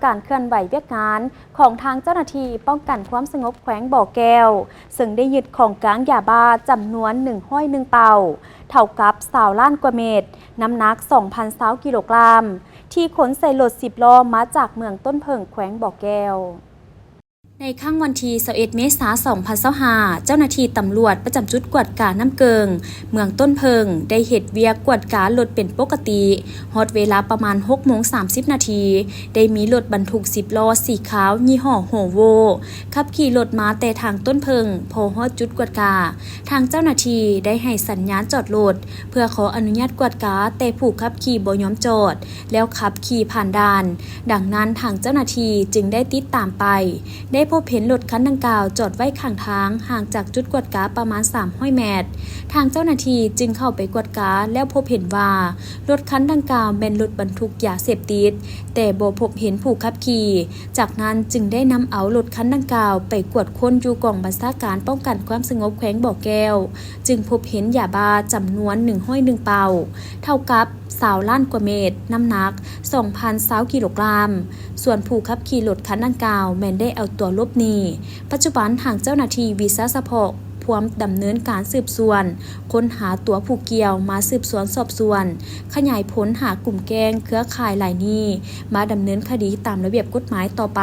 ການເຄື່ອນໄຫວວຽກງານຂອງທາງເຈົ້າໜ້າທີ່ປ້ອງກັນຄວາມສະຫງົບແຂວງບໍ່ແກ້ວ ເຊິ່ງໄດ້ຍຶດຂອງກາງຢາບ້າຈຳນວນໜຶ່ງຮ້ອຍໜຶ່ງເປົາ ເທົ່າກັບຊາວລ້ານກວ່າເມັດ, ນ້ຳໜັກສອງພັນຊາວກິໂລກຣາມ ທີ່ຂົນໃສ່ລົດສິບລໍ້ມາຈາກເມືອງຕົ້ນເຜິ້ງ ແຂວງບໍ່ແກ້ວ. ໃນຄ່ຳວັນທີຊາວເອັດ ເມສາ ສອງພັນຊາວຫ້າ ເຈົ້າໜ້າທີ່ຕຳຫຼວດປະຈຳຈຸດກວດການ້ຳເກິ່ງ ເມືອງຕົ້ນເຜິ້ງ ໄດ້ເຮັດວຽກກວດກາລົດເປັນປົກກະຕິ. ຮອດເວລາປະມານຫົກໂມງສາມສິບນາທີ ໄດ້ມີລົດບັນທຸກສິບລໍ້ສີຂາວ ຍີ່ຫໍ້ໂຮໂວ ຂັບຂີ່ລົດມາແຕ່ທາງຕົ້ນເຜິ້ງ. ພໍຮອດຈຸດກວດກາ, ທາງເຈົ້າໜ້າທີ່ໄດ້ໃຫ້ສັນຍານຈອດລົດ ເພື່ອຂໍອະນຸຍາດກວດກາ, ແຕ່ຜູ້ຂັບຂີ່ບໍ່ຍອມຈອດ ແລ້ວຂັບຂີ່ຜ່ານດ່ານ. ດັ່ງນັ້ນ, ທາງເຈົ້າໜ້າທີ່ຈຶ່ງໄດ້ຕິດຕາມໄປ, ໄດ້ພົບເຫັນລົດຄັນດັ່ງກ່າວຈອດໄວ້ຂ້າງທາງ, ຫ່າງຈາກຈຸດກວດກາປະມານສາມຮ້ອຍແມັດ. ທາງເຈົ້າໜ້າທີ່ຈຶ່ງເຂົ້າໄປກວດກາ ແລ້ວພົບເຫັນວ່າລົດຄັນດັ່ງກ່າວແມ່ນລົດບັນທຸກຢາເສບຕິດ, ແຕ່ບໍ່ພົບເຫັນຜູ້ຂັບຂີ່. ຈາກນັ້ນຈຶ່ງໄດ້ນຳເອົາລົດຄັນດັ່ງກ່າວໄປກວດຄົ້ນຢູ່ກອງບັນຊາການປ້ອງກັນຄວາມສະຫງົບແຂວງບໍ່ແກ້ວ, ຈຶ່ງພົບເຫັນຢາບ້າຈຳນວນໜຶ່ງຮ້ອຍໜຶ່ງເປົາ ເທົ່າກັບຊາວລ້ານກວ່າເມັດ, ນ້ຳໜັກສອງພັນຊາວກິໂລກຣາມ. ສ່ວນຜູ້ຂັບຂີ່ລົດຄັນດັ່ງກ່າວແມ່ນໄດ້ເອົາຕົວຫຼົບໜີ. ປັດຈຸບັນທາງເຈົ້າໜ້າທີ່ວິຊາສະເພາະພວມດຳເນີນການສືບສວນ, ຄົ້ນຫາຕົວຜູ້ກ່ຽວມາສືບສວນສອບສວນ, ຂະຫຍາຍຜົນຫາກຸ່ມແກ້ງເຄືອຂ່າຍລາຍນີ້ ມາດຳເນີນຄະດີຕາມລະບຽບກົດໝາຍຕໍ່ໄປ.